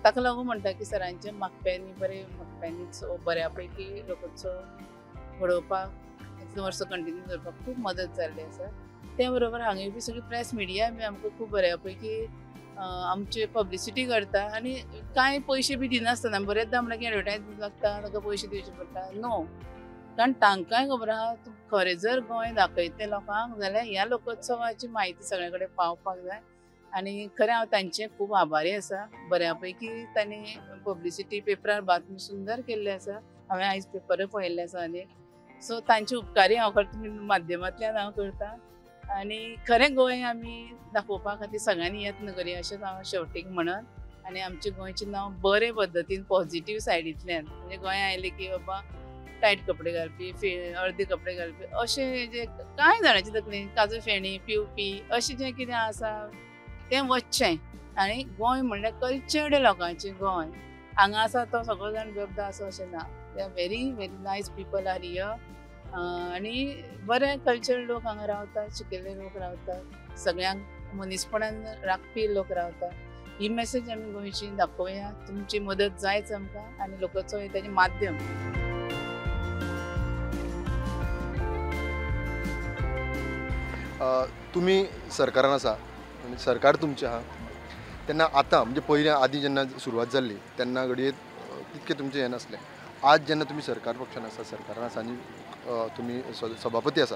ताका लागून म्हणटा की सरांचे मागप्यांनी बरे मागप्यांनी बऱ्या पैकी लोकोत्सव घडोवपाक इतलीं वर्सां कंटिन्यू दवरपाक खूब मदत जाल्ली आसा. त्या बरोबर हांगा बी सगळी प्रेस मिडिया बी आमकां खूब बऱ्या पैकी आमचे पब्लिसिटी करता आनी कांय पयशे बी दिनासतना बरेचदा म्हणल्यार की एडवर्टायज लागता ताका पयशे दिवचे पडटा नो, कारण तांकांय खबर आहा तूं खरें जर गोंय दाखयतलें लोकांक जाल्यार ह्या लोकोत्सवाची म्हायती सगळे कडेन पावपाक जाय. आनी खरें हांव तांचें खूब आभारी आसा. बऱ्या पैकी तांणी पब्लिसिटी पेपरार बातमी सुंदर केल्ली आसा. हांवें आयज पेपरूय पळयल्ले आसा आनी सो तांचे उपकारी हांव करता माध्यमांतल्यान हांव करता. आनी खरें गोंय आमी दाखोवपा खातीर सगळ्यांनी यत्न करया अशेंच हांव शेवटीक म्हणत आनी आमचें गोंयचें नांव बरे पद्दतीन पॉझिटीव सायडींतल्यान म्हणजे गोंया आयलें की बाबा टायट कपडे घालपी अर्दे कपडे घालपी अशें जे कांय जाणांचे तकलेन काजू फेणी पिवपी अशें जें कितें आसा तें वचचें. आनी गोंय म्हणल्यार कल्चर्ड लोकांचें गोंय हांगा आसा तो सगळो जाण बेबदा आसा अशें ना. They are very very nice people are here आनी बरे कल्चर्ड लोक हांगा रावतात, शिकिल्ले लोक रावतात, सगळ्यांक मनीसपणान राखपी लोक रावतात. ही मेसेज आमी गोंयची दाखोवया. तुमची मदत जायच आमकां आनी लोकोत्सव हें ताजें माध्यम. तुमी सरकारान आसा आनी सरकार तुमचें आहा तेन्ना आतां म्हणजे पयलीं आदीं जेन्ना सुरवात जाल्ली तेन्ना घडये तितकें तुमचें हें नासलें. आज जेन्ना तुमी सरकार पक्षान आसा, सरकारान आसा आनी तुमी सभापती आसा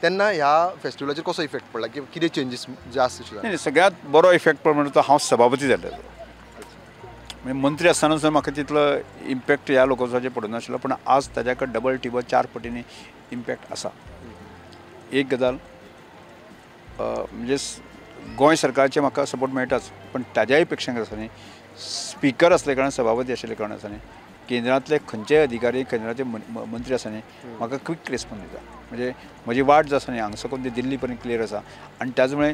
तेन्ना ह्या फेस्टिवलाचेर कसो इफेक्ट पडला की कितें चेंजीस जास्त नाही? सगळ्यात बरो इफेक्ट पडलो म्हणटा तो हांव सभापती जाल्लो. म्हणजे मंत्री आसतना सुद्दां म्हाका तितलो इम्पॅक्ट ह्या लोकोत्सवाचेर पडूंक नाशिल्लो, पूण आज ताज्या कडेन डबल टिबल 4 पटींनी इम्पॅक्ट आसा. एक गजाल म्हणजे गोंय सरकारचे म्हाका सपोर्ट मेळटाच, पण ताज्याय पेक्षा आसा न्ही स्पिकर आसले कारणान, सभापती आशिल्ले कारणान आसा न्ही केंद्रांतले खंयचेय अधिकारी, केंद्राचे मंत्री आसा न्ही म्हाका क्विक रिस्पॉन्स दिता. म्हणजे म्हजी वाट जी आसा न्ही हांगा साकून ती दिल्ली पर्यंत क्लियर आसा. आनी त्याच मुळे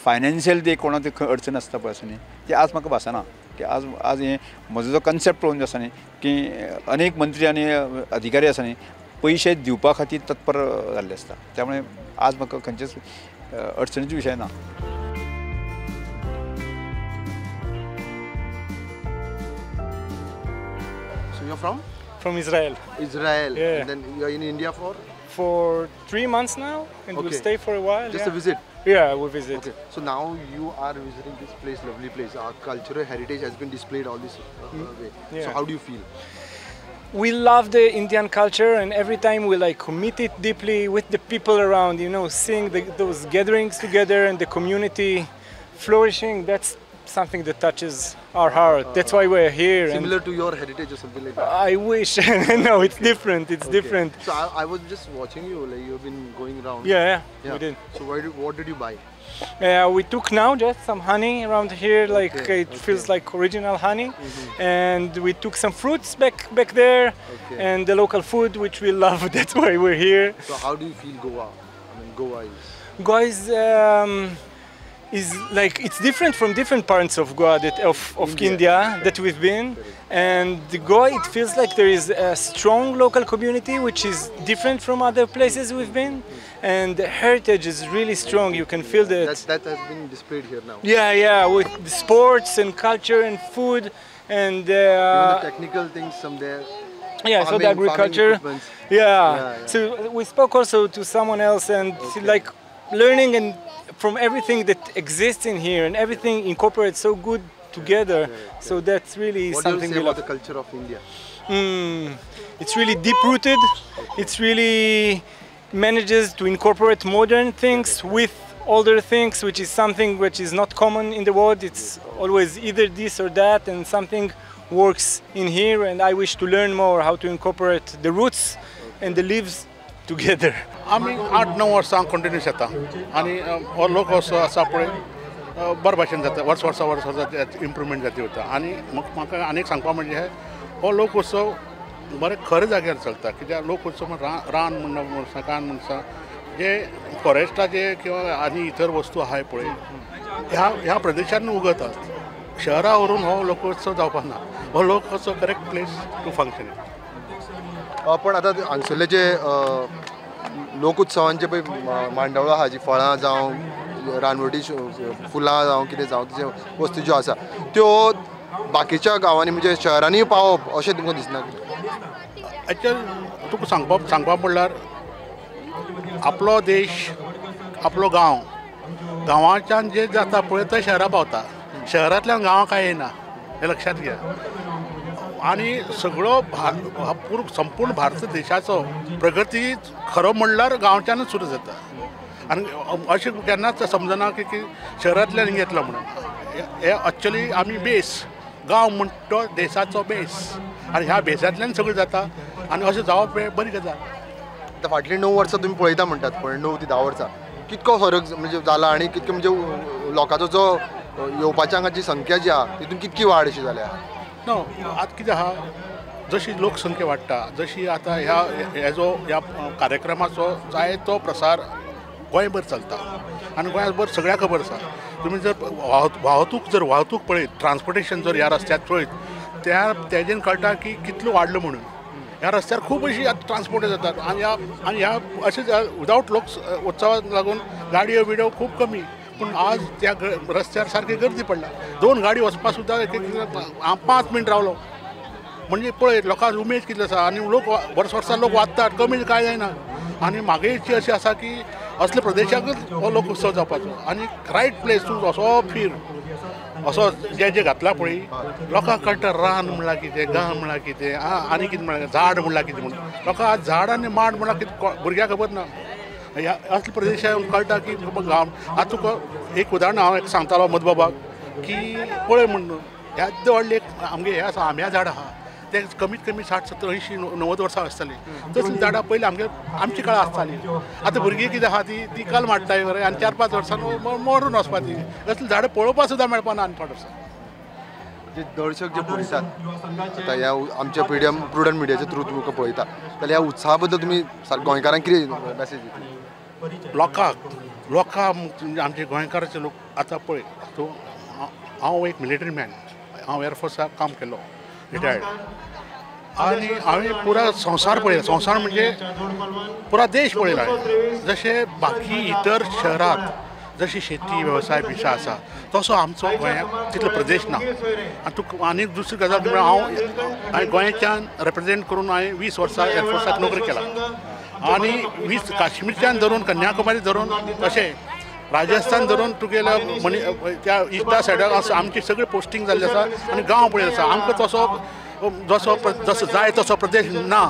फायनान्शियल ती कोणाक ती अडचण आसता पळय आसा न्ही ती आज म्हाका भासना. की आज आज हें म्हजो जो कन्सेप्ट पळोवन जो आसा न्ही की अनेक मंत्री आनी अधिकारी आसा न्ही पयशे दिवपा खातीर तत्पर जाल्ले आसता. त्यामुळे आज म्हाका खंयचेच अडचणीचो विशय ना. So you're from? From Israel. Israel. Yeah. And then you're in India for? For 3 months now, and okay. We'll stay for a while. Just yeah. A visit? Yeah, we'll visit. Okay. So now you are visiting this place, lovely place. Our cultural heritage has been displayed all this way. Yeah. So how do you feel? We love the Indian culture, and every time we like commit it deeply with the people around, you know, seeing those gatherings together and the community flourishing, that's something that touches our heart. That's why we're here. Similar to your heritage or something like that? I wish. No, it's different. It's okay. Different. So I was just watching you, like you've been going around. Yeah, yeah, we did. So what did you buy? We took now just some honey around here, like okay, it okay. feels like original honey. Mm-hmm. And we took some fruits back there, okay. And the local food, which we love. That's why we're here. So how do you feel Goa? I mean, Goa is... Goa is like, it's different from different parts of Goa, that of India that we've been. And Goa, it feels like there is a strong local community, which is different from other places we've been. And the heritage is really strong. You can feel that. That has been displayed here now. Yeah, yeah, with the sports and culture and food and... even the technical things some there. Yeah, farming, so the agriculture. Yeah. Yeah, yeah. So we spoke also to someone else and okay. like learning and from everything that exists in here, and everything incorporates so good together. Yeah, yeah. So that's really what something do you say we love. About the culture of India? It's really deep-rooted. Okay. It's really manages to incorporate modern things with older things, which is something which is not common in the world. It's always either this or that, and something works in here, and I wish to learn more how to incorporate the roots and the leaves together. आमी 8-9 वर्सां continuous येता आनी हो लोकोत्सव आसा पळय बरे भाशेन जाता, वर्स वर्सा वर्स वर्सा इम्प्रुवमेंट जाती वता. आनी म्हाका आनीक सांगपा म्हणजे हो लोकोत्सव बरे खरे जाग्यार चलता, कित्याक लोकोत्सव रान म्हण कान म्हणसा जे फॉरेस्टाचे किंवा आनी इतर वस्तू आहाय पळय ह्या ह्या प्रदेशान उगतात. शहरा व्हरून हो लोकोत्सव जावपा ना, हो लोकोत्सव करेक्ट प्लेस टू फंक्शन. पण आतां हांगसरले जे लोकोत्सवांचे पळय मांडावळ आहा, जी फळां जावं रानवटी फुलां जावं कितें जावं तिचे वस्तू ज्यो आसा त्यो बाकीच्या गांवांनी म्हणजे शहरांनी पावप अशें तुमकां दिसना? एक्चुअल तुका सांगपाक म्हणल्यार आपलो देश आपलो गांव गांवाच्यान जे जाता पळय ते शहरां पावता, शहरांतल्यान गांवां काय येना हें लक्षांत घ्या. आनी सगळो संपूर्ण भारत देशाचो प्रगती खरो म्हणल्यार गांवच्यानूच सुरू जाता. आनी अशें केन्नाच समजना की शहरांतल्यान घेतलो म्हणून. हे एक्चुअली आमी बेस गांव म्हणटा तो देशाचो बेस आनी ह्या बेसांतल्यान सगळें जाता आनी अशें जावप हें बरी गजाल. आतां फाटलीं 9 वर्सां तुमी पळयता म्हणटात, पण 9 ते 10 वर्सां कितको फरक म्हणजे जाला आनी कितको म्हणजे लोकांचो जो येवपाच्या हांगा जी संख्या जी आहा तितून कितकी वाड अशी जाल्या? ना आतां कितें आहा, जशी लोकसंख्या वाडटा जशी आतां ह्या हेजो ह्या कार्यक्रमाचो जाय तो प्रसार गोंयभर चलता आनी गोंयभर सगळ्याक खबर आसा. तुमी जर वाहतूक पळयत, ट्रान्सपोर्टेशन जर ह्या रस्त्यार पळयत त्या तेजेन कळटा की कितलो वाडलो म्हणून. ह्या रस्त्यार खूब अशी आतां ट्रान्सपोर्ट जातात आनी ह्या अशें विदावट लोक उत्सवाक लागून गाडयो बिडयो खूब कमी, पूण आज त्या रस्त्यार सारकी गर्दी पडल्या. 2 गाडी वचपाक सुद्दां एक हांव 5 मिनट रावलो म्हणजे पळय लोकांक उमेद कितली आसा आनी लोक वर्स वर्सां लोक वाचतात कमी कांय जायना. आनी म्हागे इच्छा अशी आसा की असल्या प्रदेशाकच हो लोकोत्सव जावपाचो आनी रायट प्लेस तूं असो फिर असो जे जे घातला पळय लोकांक कळटा रान म्हणल्यार कितें, गांव म्हणल्यार कितें, आनी कितें म्हणल्यार झाड म्हणल्यार कितें म्हणून. लोकांक आज झाड आनी माड म्हणल्यार कितें भुरग्यांक खबर ना. ह्या असल्या प्रदेशाक कळटा की गांव. आतां तुका एक उदाहरण हांव एक सांगतालो मधुबाबाक की पळय म्हणून ह्या व्हडलें एक आमगे हें आसा आंब्या झाड आहा तें कमीत कमी 60, 70, 80, 90 वर्सां आसतलीं. तसलीं झाडां पयलीं आमगे आमच्या काळार आसतालीं. आतां भुरगीं कितें आहा ती कल माडटाय मरे आनी 4-5 वर्सां मरून वचपा ती. असलीं झाडां पळोवपाक सुद्दां मेळपा ना आनी थोडे वर्सां. जे दर्शक जे पळयतात आतां ह्या आमच्या प्रुडंट मिडियाच्या थ्रू तुमकां पळयता जाल्यार ह्या उत्सवा बद्दल तुमी गोंयकारांक कितें मॅसेज दितले? लोकांक आमचे गोंयकाराचे लोक आतां पळय तूं हांव एक मिलिटरी मॅन, हांव एअरफोर्साक काम केलो रिटायर्ड आनी हांवें पुरा संवसार पळयला. संवसार म्हणजे पुरा देश पळयला. जशें बाकी इतर शहरांत जशी शेती वेवसाय बिसा आसा तसो आमचो गोंयांत तितलो प्रदेश ना. आनी तुका आनी दुसरी गजाल म्हळ्यार हांवें गोंयच्यान रिप्रेजेंट करून हांवें 20 वर्सां एअरफोर्साक नोकरी केला आनी 20 काश्मीरच्यान धरून कन्याकुमारी धरून तशें राजस्थान धरून तुगेल्या मणी त्या इस्टा सायडाक आमची सगळी पोस्टींग जाल्ली आसा आनी गांव पळयत आसा. आमकां तसो जसो जसो जाय तसो प्रदेश ना,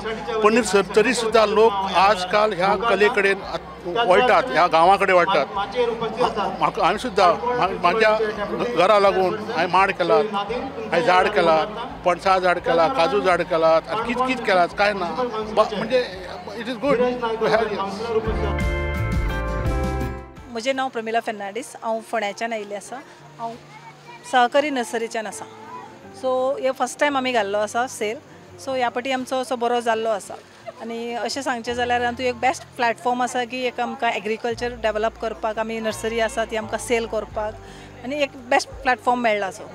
पण तरी सुद्दां लोक आजकाल ह्या कले कडेन वळटात, ह्या गांवा कडेन वळटात. म्हाका हांवें सुद्दां म्हाज्या घरा लागून हांवें माड केला, हांवें झाड केला, पणसा झाड केला, काजू झाड केलात आनी कित कित केलात कांय ना. म्हणजे it is good to have. म्हजें नांव प्रमिला फेर्नांडीस, हांव फोंड्याच्यान आयिल्लें आसा. हांव सहकारी नर्सरीच्यान आसा. सो हे फर्स्ट टायम आमी घाल्लो आसा सेल. सो ह्या पाटी आमचो असो बरो जाल्लो आसा आनी अशें सांगचें जाल्यार आमचो एक बेस्ट प्लॅटफॉर्म आसा की एक आमकां एग्रीकल्चर डेवलप करपाक आमी नर्सरी आसा ती आमकां सेल करपाक आनी एक बेस्ट प्लॅटफॉर्म मेळ्ळा. सो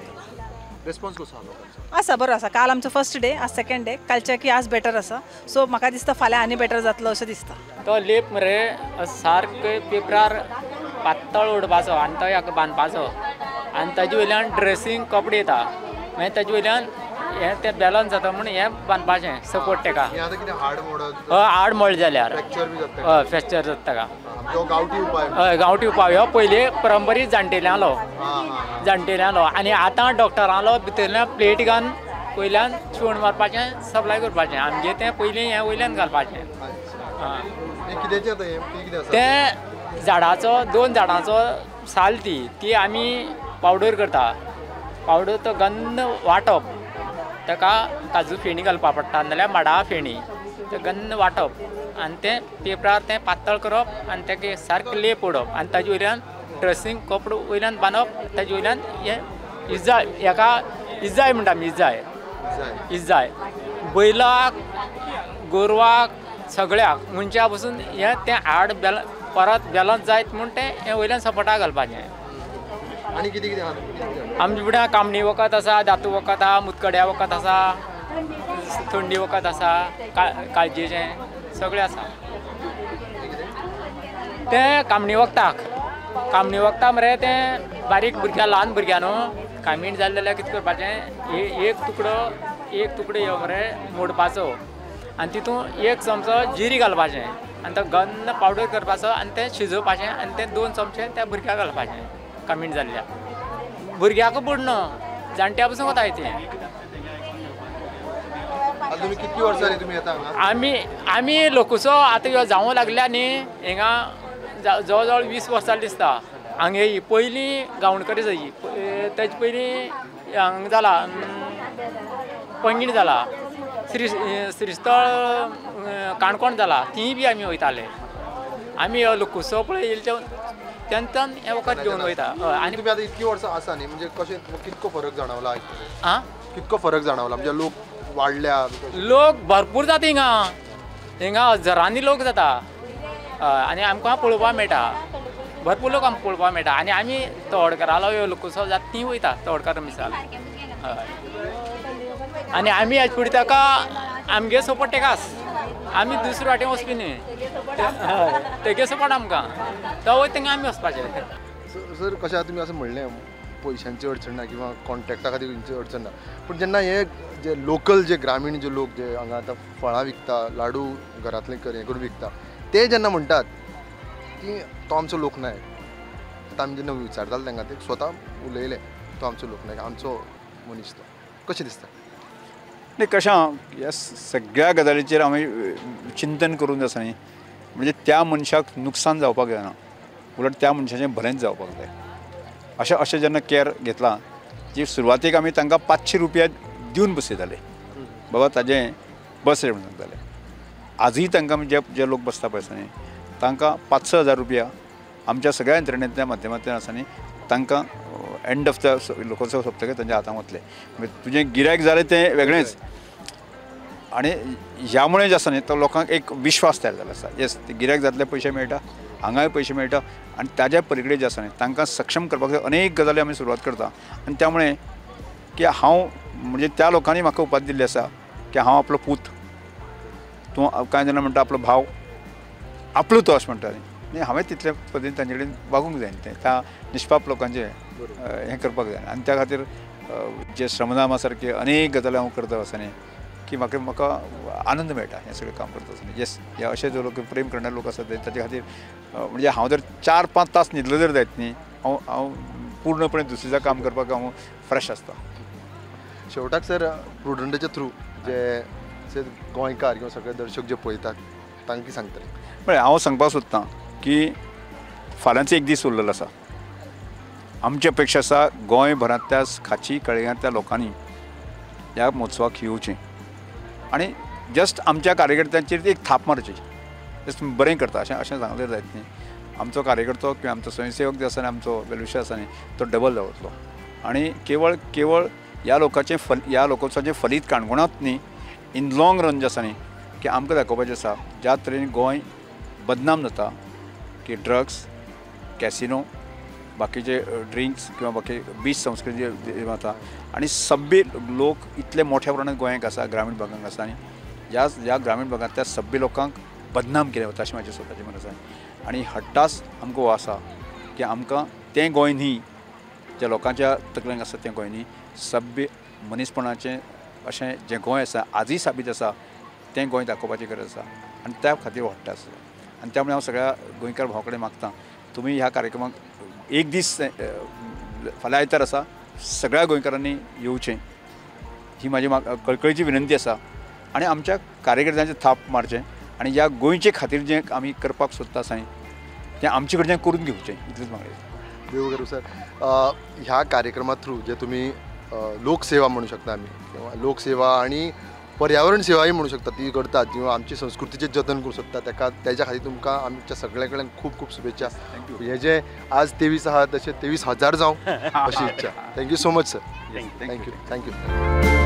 रिस्पॉन्स कसो आसा? आसा बरो आसा. काल आमचो फर्स्ट डे, आज सेकंड डे. कालच्या की आज बेटर आसा. सो म्हाका दिसता फाल्यां आनी बेटर जातलो अशें दिसता. तो लेप मरे सारको पेपरार पातळ उडपाचो आनी तो हाका बांदपाचो आनी ताजे वयल्यान ड्रेसींग कपडे येता, मागीर ताजे वयल्यान हें तें बॅलन्स जाता म्हूण हें बांदपाचें सपोर्ट तेका. हय, हाड मोडलें जाल्यार हय फ्रॅक्चर जाता तेका. हय, गांवठी उपाय हो पयलीं परंपरीक जाणटेल्यांलो आनी आतां डॉक्टरांलो भितरल्यान प्लेट घालून वयल्यान शिवण मारपाचें, सप्लाय करपाचें. आमगें तें पयलीं हें वयल्यान घालपाचें. तें झाडाचो 2 झाडांचो साल ती आमी पावडर करता. पावडर तो गन्न वांटप, ताका काजू फेणी घालपा पडटा नाल्यार माडा फेणी, तें गन्न वांटप आनी तें पेपरार तें पातळ करप आनी तेका सारकें लेप उडोवप आनी ताजे वयल्यान ड्रेसींग कपडो वयल्यान बांदप. ताजे वयल्यान हें इजाय, हेका इजाय म्हणटा आमी, इजाय इजाय बैलाक गोरवाक सगळ्याक मनशा पसून हें तें हाड परत बॅलन्स जायत म्हूण तें हें वयल्यान सपोर्टाक घालपाचें. आनी कितें कितें आहा आमचे फुडें? कामणी वखद आसा, धातू वखद आहा, मुतखड्या वखद आसा, थंडी वखद आसा, काळजेचें सगळें आसा. तें कामणी वखदाक कामणी वखदां मरे तें बारीक भुरग्यां ल्हान भुरग्यां न्हू कामीण जालें जाल्यार कितें करपाचें एक तुकडो यो मरे मोडपाचो आनी तितून 1 चमचो जिरी घालपाचें आनी तो गन्न पावडर करपाचो आनी तें शिजोवपाचें आनी तें 2 चमचे त्या भुरग्याक घालपाचें कामीण जाल्ल्या भुरग्याक पूण न्हू जाणट्या पसून वताय तें. कितली वर्सां जालीं तुमी येता हांगा? आमी लोकोत्सव आतां ह्यो जावूंक लागल्या न्ही हिंगा जवळ जवळ 20 वर्सां दिसता. हांगा ही पयलीं गावणकरी जाली, तेजे पयलीं हांगा जाला पैंगीण जाला, श्रीस्थळ काणकोण जाला, तीय बी आमी वयताले. आमी हो लोकोत्सव पळय येयले तेन्ना हें वखद घेवन वयता. आनी तुमी आतां इतलीं वर्सां आसा न्ही, म्हणजे कशें कितको फरक जाणवला? आं, कितको फरक जाणवला म्हणजे लोक वाडल्या? लोक भरपूर जाता हिंगा, हिंगा हजारांनी लोक जाता आनी आमकां पळोवपाक मेळटा, भरपूर लोक आमकां पळोवपाक मेळटा. आनी आमी तोडकारालो ह्यो लोकोत्सव जाता ती वयता तोडकार मिसाल. हय, आनी आमी हाजे फुडें ताका आमगे सपोर्ट तेकाच, आमी दुसरे वाटेन वचपी न्ही, तेगे सपोर्ट आमकां तो वयता तेंगा आमी वचपाचें. सर कशें तुमी अशें म्हणलें पयशांची अडचण ना किंवा कॉन्ट्रॅक्टा खातीर खंयची अडचण ना, पूण जेन्ना हे जे लोकल जे ग्रामीण जे लोक जे हांगा आतां फळां विकता, लाडू घरांतले हें करून विकता, ते जेन्ना म्हणटात की तो आमचो लोकनायक, आतां आमी जेन्ना विचारताले तांकां ते स्वता उलयले तो आमचो लोकनायक, आमचो मनीस तो, कशें दिसता? न्ही कशें ह्या सगळ्या गजालीचेर आमी चिंतन करून आसा न्ही, म्हणजे त्या मनशाक नुकसान जावपाक जायना, उलट त्या मनशाचें बरेंच जावपाक जाय. अशें अशें जेन्ना केअर घेतला जी सुरवातीक आमी तांकां 500 रुपया दिवन बसयताले, बाबा ताजें बस रे म्हणून सांगताले. आजूय तांकां जे जे लोक बसता पळय आसा न्ही तांकां 5-6 हजार रुपया आमच्या सगळ्या यंत्रणेंतल्या माध्यमांतल्यान आसा न्ही तांकां एंड ऑफ the लोकोत्सव सोंपतकीर तांच्या हातांत वतलें. म्हणजे तुजें गिरायक जालें तें वेगळेंच, आनी ह्या मुळे जें आसा न्ही तो लोकांक एक विश्वास तयार जाल्लो आसा, येस ते गिरायक जातले पयशे मेळटा, हांगाय पयशे मेळटा. आनी ताज्या पलीकडे जें आसा न्ही तांकां सक्षम करपाक अनेक गजाली आमी सुरवात करता. आनी त्यामुळे की हांव म्हणजे त्या लोकांनी म्हाका उपाधी दिल्ली आसा की हांव आपलो पूत, तूं कांय जाणां म्हणटा आपलो भाव, आपलो तो अशें म्हणटा न्ही, हांवें तितले पद्दतीन तांचे कडेन वागूंक जाय तें त्या निष्पाप लोकांचें हें करपाक जाय. आनी त्या खातीर जे श्रमदामा सारके अनेक गजाली हांव करता आसतना न्ही की म्हाका म्हाका आनंद मेळटा हें सगळें काम करता आसतना. येस, ह्या अशे जे लोक प्रेम करणारे लोक आसात ताचे खातीर म्हणजे हांव जर 4-5 तास न्हिदलो जर जायत न्ही हांव हांव पूर्णपणे दुसऱ्याचें काम करपाक हांव फ्रेश आसता. शेवटाक सर प्रुडंटाच्या थ्रू जे गोंयकार किंवा सगळे दर्शक जे पळयतात तांकां सांगतले? पळय हांव सांगपाक सोदतां की फाल्यांचो एक दीस उरलेलो आसा, आमची अपेक्षा आसा गोंयभरांतल्या खाची कळग्यांतल्या लोकांनी ह्या महोत्सवाक येवचें आनी जस्ट आमच्या कार्यकर्त्यांचेर एक थाप मारची, जस्ट बरें करता अशें अशें सांगलें जायत न्ही. आमचो कार्यकर्तो किंवा आमचो स्वयंसेवक जे आसा न्ही आमचो वेलविशर आसा न्ही तो डबल जावतलो आनी केवळ केवळ ह्या लोकांचें ह्या लोकोत्सवाचें फलीत काणकोणांत न्ही इन लॉंग रन जे आसा न्ही की आमकां दाखोवपाचें आसा ज्या तरेन गोंय बदनाम जाता की ड्रग्स, कॅसिनो, बाकीचे ड्रिंक्स किंवा बाकी बीच संस्कृती जाता आनी सभ्य लोक इतले मोठ्या प्रमाणात गोंयांत आसा, ग्रामीण भागांत आसा आनी ह्या ह्या ग्रामीण भागांतल्या सभ्य लोकांक बदनाम केलें वता अशें म्हाजें स्वताचें मत आसा. आनी हट्टास आमकां हो आसा की आमकां तें गोंय न्ही ज्या लोकांच्या तकलेंत आसा तें गोंय न्ही, सभ्य मनीसपणाचें अशें जें गोंय आसा आजूय साबीत आसा तें गोंय दाखोवपाची गरज आसा आनी त्या खातीर हो हट्ट आसा. आनी त्यामुळे हांव सगळ्या गोंयकार भावा कडेन मागता तुमी ह्या कार्यक्रमाक एक दीस फाल्यां आयतार आसा सगळ्या गोंयकारांनी येवचें ही म्हाजी कळकळीची विनंती आसा आनी आमच्या कार्यकर्त्यांचे थाप मारचें आनी ह्या गोंयचे खातीर जें आमी करपाक सोदता आसा तें आमचे कडच्यान करून घेवचें, इतलेंच मागणें. देव करूं सर, ह्या कार्यक्रमा थ्रू जे तुमी लोकसेवा म्हणू शकता आमी किंवा लोकसेवा आनी पर्यावरण सेवाय म्हणू शकता ती करतात किंवा आमची संस्कृतीचें जतन करूं शकता ताका तेज्या खातीर तुमकां आमच्या सगळ्या कडेन खूब खूब शुभेच्छा. हे जे आज 23 आहा तशें 23,000 जावं अशी इच्छा. Thank you so much sir. Thank you. Thank you.